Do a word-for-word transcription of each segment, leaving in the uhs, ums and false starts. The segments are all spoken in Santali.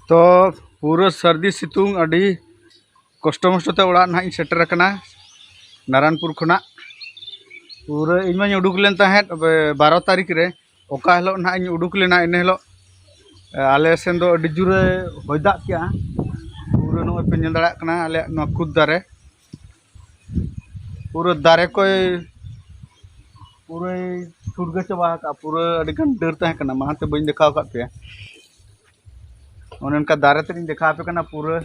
ᱛᱚ ᱯᱩᱨᱟᱹ ᱥᱟᱹᱨᱫᱤ ᱥᱤᱛᱩᱝ, ᱟᱹᱰᱤ ᱠᱚᱥᱴᱚ ᱢᱚᱥᱴᱚ ᱛᱮ ᱚᱲᱟᱜ ᱱᱟᱦᱟᱜ ᱤᱧ ᱥᱮᱴᱮᱨ ᱟᱠᱟᱱᱟ ᱱᱟᱨᱟᱱᱯᱩᱨ ᱠᱷᱚᱱᱟᱜ᱾ ᱯᱩᱨᱟᱹ ᱤᱧ ᱢᱟᱧ ᱩᱰᱩᱠ ᱞᱮᱱ ᱛᱟᱦᱮᱸᱫ ᱵᱟᱨᱚ ᱛᱟᱹᱨᱤᱠᱷ ᱨᱮ, ᱚᱠᱟ ᱦᱤᱞᱳᱜ ᱱᱟᱦᱟᱜ ᱤᱧ ᱩᱰᱩᱠ ᱞᱮᱱᱟ, ᱤᱱᱟᱹ ᱦᱤᱞᱳᱜ ᱟᱞᱮ ᱥᱮᱱ ᱫᱚ ᱟᱹᱰᱤ ᱡᱳᱨᱮ ᱦᱚᱭ ᱫᱟᱜ ᱠᱮᱜᱼᱟ᱾ ᱯᱩᱨᱟᱹ ᱱᱚᱜᱼᱚᱭ ᱯᱮ ᱧᱮᱞ ᱫᱟᱲᱮᱭᱟᱜ ᱠᱟᱱᱟ ᱟᱞᱮᱭᱟᱜ ᱱᱚᱣᱟ ᱠᱩᱫ ᱫᱟᱨᱮ, ᱯᱩᱨᱟᱹ ᱫᱟᱨᱮ ᱠᱚᱭ ᱯᱩᱨᱟᱹᱭ ᱪᱷᱩᱴᱜᱟᱹ ᱪᱟᱵᱟ ᱟᱠᱟᱫᱼᱟ᱾ ᱯᱩᱨᱟᱹ ᱟᱹᱰᱤ ᱜᱟᱱ ᱰᱟᱹᱨ ᱛᱟᱦᱮᱸ ᱠᱟᱱᱟ, ᱢᱟᱲᱟᱝ ᱛᱮ ᱵᱟᱹᱧ ᱫᱮᱠᱷᱟᱣ ᱟᱠᱟᱫ ᱯᱮᱭᱟ᱾ ᱚᱱᱮ ᱚᱱᱠᱟ ᱫᱟᱨᱮ ᱛᱮᱫ ᱤᱧ ᱫᱮᱠᱷᱟᱣ ᱟᱯᱮ ᱠᱟᱱᱟ, ᱯᱩᱨᱟᱹ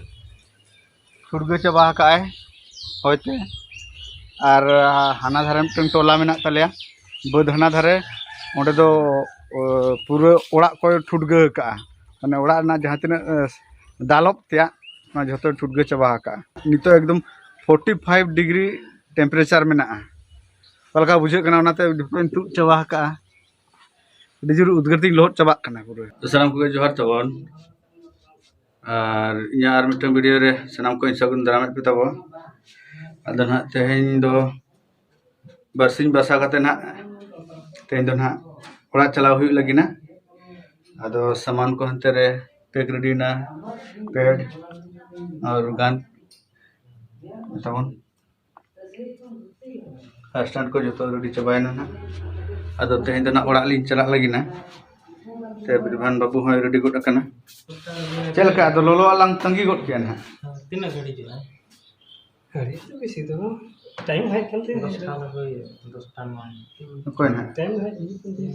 ᱪᱷᱩᱴᱜᱟᱹ ᱪᱟᱵᱟ ᱟᱠᱟᱫᱼᱟᱭ ᱦᱚᱭᱛᱮ᱾ ᱟᱨ ᱦᱟᱱᱟ ᱫᱷᱟᱨᱮ ᱢᱤᱫᱴᱟᱝ ᱴᱚᱞᱟ ᱢᱮᱱᱟᱜ ᱛᱟᱞᱮᱭᱟ, ᱵᱟᱹᱫᱽ ᱦᱟᱱᱟ ᱫᱷᱟᱨᱮ, ᱚᱸᱰᱮ ᱫᱚ ᱚ, ᱯᱩᱨᱟᱹ ᱚᱲᱟᱜ ᱠᱚᱭ ᱴᱷᱩᱴᱜᱟᱹ ᱟᱠᱟᱫᱼᱟ᱾ ᱢᱟᱱᱮ ᱚᱲᱟᱜ ᱨᱮᱱᱟᱜ ᱡᱟᱦᱟᱸ ᱛᱤᱱᱟᱹᱜ ᱮ, ᱫᱟᱞᱚᱵ ᱛᱮᱭᱟᱜ, ᱚᱱᱟ ᱡᱷᱚᱛᱚᱭ ᱴᱷᱩᱴᱜᱟᱹ ᱪᱟᱵᱟ ᱟᱠᱟᱫᱼᱟ᱾ ᱱᱤᱛᱚᱜ ᱮᱠᱫᱚᱢ ᱯᱷᱳᱨᱴᱤ ᱯᱷᱟᱭᱤᱵᱷ ᱰᱤᱜᱽᱨᱤ ᱴᱮᱢᱯᱟᱨᱮᱪᱟᱨ ᱢᱮᱱᱟᱜᱼᱟ᱾ ᱚᱠᱟ ᱞᱮᱠᱟ ᱵᱩᱡᱷᱟᱹᱜ ᱠᱟᱱᱟ? ᱚᱱᱟᱛᱮ ᱡᱷᱚᱛᱚᱧ ᱛᱩᱫ ᱪᱟᱵᱟ ᱟᱠᱟᱫᱼᱟ᱾ ᱟᱹᱰᱤ ᱡᱳᱨ ᱩᱫᱽᱜᱟᱹᱨ ᱛᱤᱧ ᱞᱚᱦᱚᱫ ᱪᱟᱵᱟᱜ ᱠᱟᱱᱟ ᱯᱩᱨᱟᱹ᱾ ᱥᱟᱱᱟᱢ ᱠᱚᱜᱮ ᱡᱚᱦᱟᱨ ᱛᱟᱵᱚᱱ᱾ ᱟᱨ ᱤᱧᱟᱹᱜ ᱟᱨ ᱢᱤᱫᱴᱟᱝ ᱵᱷᱤᱰᱤᱭᱳ ᱨᱮ ᱥᱟᱱᱟᱢ ᱠᱚᱧ ᱥᱟᱹᱜᱩᱱ ᱫᱟᱨᱟᱢᱮᱫ ᱯᱮ ᱛᱟᱵᱚᱱ᱾ ᱟᱫᱚ ᱱᱟᱦᱟᱜ ᱛᱮᱦᱮᱧ ᱫᱚ ᱵᱟᱨᱥᱤᱧ ᱵᱟᱥᱟ ᱠᱟᱛᱮ ᱱᱟᱦᱟᱜ ᱛᱮᱦᱮᱧ ᱫᱚ ᱱᱟᱦᱟᱜ ᱚᱲᱟᱜ ᱪᱟᱞᱟᱣ ᱦᱩᱭᱩᱜ ᱞᱟᱹᱜᱤᱫ ᱱᱟ᱾ ᱟᱫᱚ ᱥᱟᱢᱟᱱ ᱠᱚ ᱦᱟᱱᱛᱮ ᱨᱮ ᱯᱮᱠ ᱨᱮᱰᱤ ᱱᱟ, ᱯᱮᱰ ᱟᱨ ᱜᱟᱱ ᱛᱟᱵᱚᱱ᱾ ᱟᱨ ᱥᱴᱟᱱᱴ ᱠᱚ ᱡᱚᱛᱚ ᱨᱮᱰᱤ ᱪᱟᱵᱟᱭᱮᱱᱟ ᱱᱟᱦᱟᱜ᱾ ᱟᱫᱚ ᱛᱮᱦᱮᱧ ᱫᱚ ᱱᱟᱦᱟᱜ ᱚᱲᱟᱜ ᱞᱤᱧ ᱪᱟᱞᱟᱜ ᱞᱟᱹᱜᱤᱫ ᱱᱟ᱾ ᱛᱮ ᱵᱤᱨᱵᱷᱟᱱ ᱵᱟᱹᱵᱩ ᱦᱚᱸᱭ ᱨᱮᱰᱤ ᱜᱚᱫ ᱟᱠᱟᱱᱟ᱾ ᱪᱮᱫ ᱞᱮᱠᱟ ᱟᱫᱚ ᱞᱚᱞᱚᱣᱟᱜ ᱞᱟᱝ ᱛᱟᱺᱜᱤ ᱜᱚᱫ ᱠᱮᱭᱟ ᱱᱟᱦᱟᱜ? ᱛᱤᱱᱟᱹᱜ ᱜᱷᱟᱹᱲᱤᱡ ᱦᱤᱡᱩᱜᱼᱟ? ᱜᱷᱟᱹᱲᱤᱡ ᱫᱚ ᱵᱮᱥᱤ ᱫᱚ ᱵᱟᱝ᱾ ᱴᱟᱭᱤᱢ ᱦᱮᱡ ᱠᱟᱱ ᱛᱮ ᱫᱚᱥᱴᱟ ᱦᱩᱭ, ᱫᱚᱥᱴᱟ ᱢᱟᱱ᱾ ᱚᱠᱚᱭ ᱱᱟᱦᱟᱜ? ᱴᱟᱭᱤᱢ ᱦᱮᱡ ᱦᱤᱡᱩᱜ ᱠᱟᱱ ᱛᱮ᱾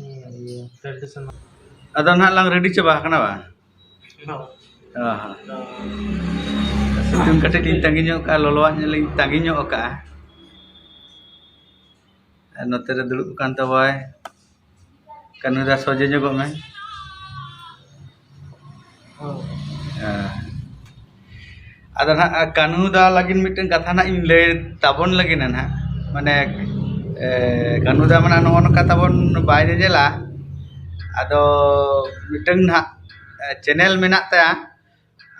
ᱤᱭᱟᱹ, ᱴᱨᱟᱰᱤᱥᱚᱱᱟᱞ᱾ ᱟᱫᱚ ᱱᱟᱦᱟᱜ ᱞᱟᱝ ᱨᱮᱰᱤ ᱪᱟᱵᱟ ᱟᱠᱟᱱᱟ ᱵᱟᱝ? ᱦᱚᱸ᱾ ᱚ ᱦᱚᱸ᱾ ᱥᱤᱛᱩᱝ ᱠᱟᱹᱴᱤᱡ ᱞᱤᱧ ᱛᱟᱺᱜᱤ ᱧᱚᱜ ᱠᱟᱜᱼᱟ, ᱞᱚᱞᱚᱣᱟᱜ ᱧᱚᱜ ᱞᱤᱧ ᱛᱟᱺᱜᱤ ᱧᱚᱜ ᱠᱟᱜᱼᱟ᱾ ᱟᱨ ᱱᱚᱛᱮ ᱨᱮ ᱫᱩᱲᱩᱵ ᱟᱠᱟᱱ ᱛᱟᱵᱚᱣᱟᱭ ᱠᱟᱹᱱᱩ ᱫᱟ, ᱥᱚᱡᱷᱮ ᱧᱚᱜᱚᱜ ᱢᱮ᱾ ᱦᱮᱸ᱾ ᱟᱫᱚ ᱱᱟᱦᱟᱜ ᱠᱟᱹᱱᱩ ᱫᱟ ᱞᱟᱹᱜᱤᱫ ᱢᱤᱫᱴᱮᱱ ᱠᱟᱛᱷᱟ ᱱᱟᱦᱟᱜ ᱤᱧ ᱞᱟᱹᱭ ᱛᱟᱵᱚᱱ ᱞᱟᱹᱜᱤᱫ ᱱᱟᱦᱟᱜ, ᱢᱟᱱᱮ, ᱮ, ᱠᱟᱹᱱᱩ ᱫᱟ ᱢᱟᱱᱮ ᱱᱚᱜᱼᱚ ᱱᱚᱝᱠᱟ ᱛᱟᱵᱚᱱ ᱵᱟᱭ ᱧᱮᱧᱮᱞᱟ᱾ ᱟᱫᱚ ᱢᱤᱫᱴᱟᱝ ᱱᱟᱦᱟᱜ, ᱮ, ᱪᱮᱱᱮᱞ ᱢᱮᱱᱟᱜ ᱛᱟᱭᱟ᱾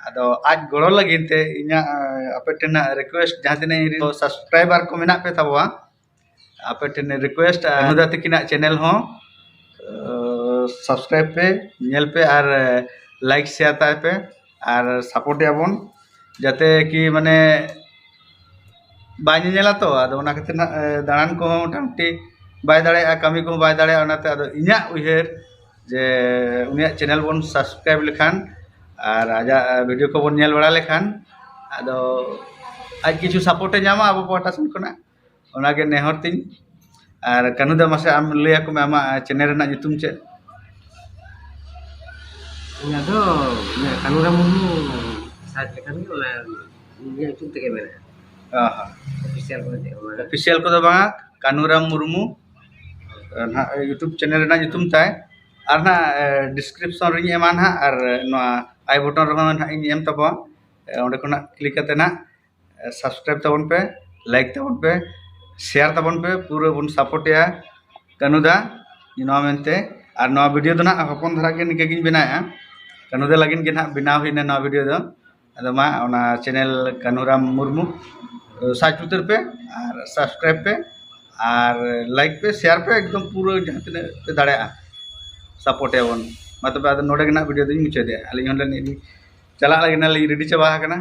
ᱟᱫᱚ ᱟᱡ ᱜᱚᱲᱚ ᱞᱟᱹᱜᱤᱫ ᱛᱮ ᱤᱧᱟᱹᱜ, ᱮ, ᱟᱯᱮ ᱴᱷᱮᱱ ᱱᱟᱦᱟᱜ ᱨᱤᱠᱩᱭᱮᱥᱴ, ᱡᱟᱦᱟᱸ ᱛᱤᱱᱟᱹᱜ ᱤᱧ ᱨᱮᱱ ᱥᱟᱵᱥᱠᱨᱟᱭᱵᱟᱨ ᱠᱚ ᱢᱮᱱᱟᱜ ᱯᱮ ᱛᱟᱵᱚᱣᱟ, ᱟᱯᱮ ᱴᱷᱮᱱ ᱨᱤᱠᱩᱭᱮᱥᱴ, ᱠᱟᱹᱱᱩ ᱫᱟ ᱛᱟᱹᱠᱤᱱᱟᱜ ᱪᱮᱱᱮᱞ ᱦᱚᱸ, ᱮ, ᱥᱟᱵᱥᱠᱨᱟᱭᱤᱵ ᱯᱮ, ᱧᱮᱞ ᱯᱮ ᱟᱨ, ᱮ, ᱞᱟᱭᱤᱠ ᱥᱮᱭᱟᱨ ᱛᱟᱭ ᱯᱮ ᱟᱨ ᱥᱟᱯᱳᱨᱴ ᱮᱭᱟ ᱵᱚᱱ, ᱡᱟᱛᱮ ᱠᱤ ᱢᱟᱱᱮ ᱵᱟᱭ ᱧᱮᱧᱮᱞᱟ ᱛᱚ, ᱟᱫᱚ ᱚᱱᱟ ᱠᱷᱟᱹᱛᱤᱨ ᱱᱟᱜ ᱫᱟᱬᱟᱱ ᱠᱚᱦᱚᱸ ᱢᱚᱴᱟᱢᱩᱴᱤ ᱵᱟᱭ ᱫᱟᱲᱮᱭᱟᱜᱼᱟ, ᱠᱟᱹᱢᱤ ᱠᱚᱦᱚᱸ ᱵᱟᱭ ᱫᱟᱲᱮᱭᱟᱜᱼᱟ᱾ ᱚᱱᱟᱛᱮ ᱟᱫᱚ ᱤᱧᱟᱹᱜ ᱩᱭᱦᱟᱹᱨ ᱡᱮ ᱩᱱᱤᱭᱟᱜ ᱪᱮᱱᱮᱞ ᱵᱚᱱ ᱥᱟᱵᱥᱠᱨᱟᱭᱤᱵ ᱞᱮᱠᱷᱟᱱ ᱟᱨ ᱟᱡᱟᱜ ᱵᱷᱤᱰᱤᱭᱳ ᱠᱚᱵᱚᱱ ᱧᱮᱞ ᱵᱟᱲᱟ ᱞᱮᱠᱷᱟᱱ ᱟᱫᱚ ᱟᱡ ᱠᱤᱪᱷᱩ ᱥᱟᱯᱳᱨᱴ ᱮ ᱧᱟᱢᱟ ᱟᱵᱚ ᱯᱟᱦᱴᱟ ᱥᱮᱱ ᱠᱷᱚᱱᱟᱜ᱾ ᱚᱱᱟᱜᱮ ᱱᱮᱦᱚᱨ ᱛᱤᱧ᱾ ᱟᱨ ᱠᱟᱹᱱᱩ ᱫᱟ, ᱢᱟᱥᱮ ᱟᱢ ᱞᱟᱹᱭ ᱟᱠᱚ ᱢᱮ, ᱟᱢᱟᱜ ᱪᱮᱱᱮᱞ ᱨᱮᱱᱟᱜ ᱧᱩᱛᱩᱢ ᱪᱮᱫ? ᱤᱧᱟᱹᱜ ᱫᱚ ᱤᱭᱟᱹ ᱠᱟᱹᱱᱩᱨᱟᱢ ᱢᱩᱨᱢᱩ ᱥᱟᱨᱪ ᱞᱮᱠᱷᱟᱱ ᱜᱮ ᱚᱱᱟ ᱤᱧᱟᱹᱜ ᱧᱩᱛᱩᱢ ᱛᱮᱜᱮ ᱢᱮᱱᱟᱜᱼᱟ᱾ ᱚ ᱦᱚᱸ᱾ ᱚᱯᱷᱤᱥᱤᱭᱟᱞ ᱠᱚ ᱢᱮᱛᱟᱜᱼᱟ ᱚᱱᱟ᱾ ᱚᱯᱷᱤᱥᱤᱭᱟᱞ ᱠᱚᱫᱚ ᱵᱟᱝᱟ, ᱠᱟᱹᱱᱩᱨᱟᱢ ᱢᱩᱨᱢᱩ᱾ ᱱᱟᱦᱟᱜ YouTube ᱪᱮᱱᱮᱞ ᱨᱮᱱᱟᱜ ᱧᱩᱛᱩᱢ ᱛᱟᱭ᱾ ᱟᱨ ᱱᱟᱦᱟᱜ ᱰᱤᱥᱠᱨᱤᱯᱥᱚᱱ ᱨᱤᱧ ᱮᱢᱟ ᱱᱟᱦᱟᱜ, ᱟᱨ ᱱᱚᱣᱟ ᱟᱭ ᱵᱚᱴᱚᱱ ᱨᱮᱦᱚᱸ ᱱᱟᱦᱟᱜ ᱤᱧ ᱮᱢ ᱛᱟᱵᱚᱣᱟ᱾ ᱚᱸᱰᱮ ᱠᱷᱚᱱᱟᱜ ᱠᱞᱤᱠ ᱠᱟᱛᱮ ᱱᱟᱦᱟᱜ ᱥᱟᱵᱥᱠᱨᱟᱭᱤᱵ ᱛᱟᱵᱚᱱ ᱯᱮ, ᱞᱟᱭᱤᱠ ᱛᱟᱵᱚᱱ ᱯᱮ, ᱥᱮᱭᱟᱨ ᱛᱟᱵᱚᱱ ᱯᱮ, ᱯᱩᱨᱟᱹ ᱵᱚᱱ ᱥᱟᱯᱳᱨᱴᱮᱭᱟ ᱠᱟᱹᱱᱩ ᱫᱟ᱾ ᱱᱚᱣᱟ ᱢᱮᱱᱛᱮ ᱟᱨ ᱱᱚᱣᱟ ᱵᱷᱤᱰᱤᱭᱳ ᱫᱚ ᱱᱟᱦᱟᱜ ᱦᱚᱯᱚᱱ ᱫᱷᱟᱨᱟ ᱜᱮ ᱱᱤᱝᱠᱟᱹ ᱜᱤᱧ ᱵᱮᱱᱟᱣᱮᱫᱼᱟ᱾ ᱠᱟᱹᱱᱩ ᱫᱟ ᱞᱟᱹᱜᱤᱫ ᱜᱮ ᱱᱟᱦᱟᱜ ᱵᱮᱱᱟᱣ ᱦᱩᱭᱱᱟ ᱱᱚᱣᱟ ᱵᱷᱤᱰᱤᱭᱳ ᱫᱚ᱾ ᱟᱫᱚ ᱢᱟ ᱚᱱᱟ ᱪᱮᱱᱮᱞ ᱠᱟᱹᱱᱩᱨᱟᱢ ᱢᱩᱨᱢᱩ ᱥᱟᱨᱪ ᱩᱛᱟᱹᱨ ᱯᱮ ᱟᱨ ᱥᱟᱵᱥᱠᱨᱟᱭᱤᱵ ᱯᱮ ᱟᱨ ᱞᱟᱭᱤᱠ ᱯᱮ, ᱥᱮᱭᱟᱨ ᱯᱮ, ᱮᱠᱫᱚᱢ ᱯᱩᱨᱟᱹ ᱡᱟᱦᱟᱸ ᱛᱤᱱᱟᱹᱜ ᱯᱮ ᱫᱟᱲᱮᱭᱟᱜᱼᱟ ᱥᱟᱯᱳᱨᱴ ᱮᱭᱟᱵᱚᱱ᱾ ᱢᱟ ᱛᱚᱵᱮ ᱟᱫᱚ ᱱᱚᱰᱮ ᱜᱮ ᱱᱟᱦᱟᱜ ᱵᱷᱤᱰᱤᱭᱳ ᱫᱚᱧ ᱢᱩᱪᱟᱹᱫᱮᱜᱼᱟ᱾ ᱟᱹᱞᱤᱧ ᱦᱚᱸ ᱞᱤᱧ ᱪᱟᱞᱟᱜ ᱞᱟᱹᱜᱤᱫ ᱱᱟᱦᱟᱜ ᱞᱤᱧ ᱨᱮᱰᱤ ᱪᱟᱵᱟ ᱟᱠᱟᱱᱟ᱾